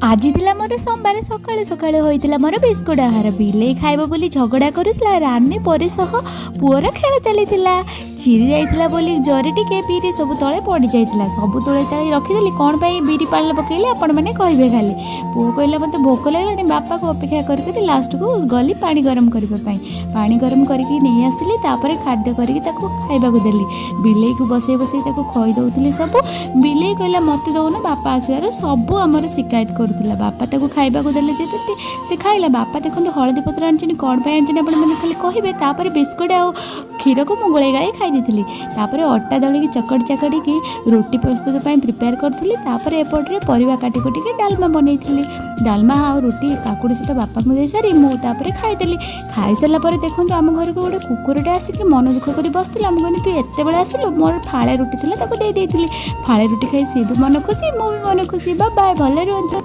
ଆଜି ଥିଲା ମୋର ସୋମବାର। ସକାଳୁ ସକାଳୁ ହୋଇଥିଲା ମୋର ବିସ୍କୁଟ ଆହାର। ବିଲେଇ ଖାଇବ ବୋଲି ଝଗଡ଼ା କରୁଥିଲା। ରାନୀ ପରି ସହ ପୁଅର ଖେଳ ଚାଲିଥିଲା। ଚିରି ଯାଇଥିଲା ବୋଲି ଜରି ଟିକେ ବିରି ସବୁ ତଳେ ପଡ଼ିଯାଇଥିଲା। ସବୁ ତୋଳି ତାଳି ରଖିଦେଲି। କ'ଣ ପାଇଁ ବିରି ପାଣିରେ ପକେଇଲେ, ଆପଣମାନେ କହିବେ ଖାଲି। ପୁଅ କହିଲା, ମୋତେ ଭୋକ ଲାଗିଲାଣି। ବାପାକୁ ଅପେକ୍ଷା କରି କରି ଲାଷ୍ଟକୁ ଗଲି ପାଣି ଗରମ କରିବା ପାଇଁ। ପାଣି ଗରମ କରିକି ନେଇ ଆସିଲି। ତାପରେ ଖାଦ୍ୟ କରିକି ତାକୁ ଖାଇବାକୁ ଦେଲି। ବିଲେଇକୁ ବସେଇ ବସେଇ ତାକୁ ଖୋଇ ଦେଉଥିଲି ସବୁ। ବିଲେଇ କହିଲା, ମୋତେ ଦେଉନ। ବାପା ଆସିବାରୁ ସବୁ ଆମର ଶିକାୟତ କରୁଥିଲା। ବାପା ତାକୁ ଖାଇବାକୁ ଦେଲେ ଯେମିତି ସେ ଖାଇଲା। ବାପା ଦେଖନ୍ତୁ, ହଳଦୀ ପତ୍ର ଆଣିଛନ୍ତି। କ'ଣ ପାଇଁ ଆଣିଛନ୍ତି, ଆପଣମାନେ ଖାଲି କହିବେ। ତାପରେ ବିସ୍କୁଟ ଆଉ କ୍ଷୀରକୁ ମୁଁ ଗୋଳେଇ ଗାଳେଇ ଖାଇ ଦେଇଥିଲି। ତାପରେ ଅଟା ଦଳିକି ଚକଡ଼ି ଚାକଡ଼ିକି ରୁଟି ପ୍ରସ୍ତୁତ ପାଇଁ ପ୍ରିପେୟାର କରୁଥିଲି। ତାପରେ ଏପଟରେ ପରିବା କାଟି କୁଟିକି ଡାଲମା ବନେଇଥିଲି। ଡାଲମା ଆଉ ରୁଟି କାକୁଡ଼ି ସହିତ ବାପାଙ୍କୁ ଦେଇସାରି ମୁଁ ତାପରେ ଖାଇଦେଲି। ଖାଇସାରିଲା ପରେ ଦେଖନ୍ତୁ, ଆମ ଘରକୁ ଗୋଟେ କୁକୁରଟା ଆସିକି ମନ ଦୁଃଖ କରି ବସିଥିଲା। ମୁଁ କହିଲି, ତୁ ଏତେବେଳେ ଆସିଲୁ? ମୋର ଫାଳେ ରୁଟି ଥିଲା, ତାକୁ ଦେଇ ଦେଇଥିଲି। ଫାଳେ ରୁଟି ଖାଇ ସିଏ ବି ମନ ଖୁସି, ମୁଁ ବି ମନ ଖୁସି। ବା ବାଏ, ଭଲ ରୁହନ୍ତୁ।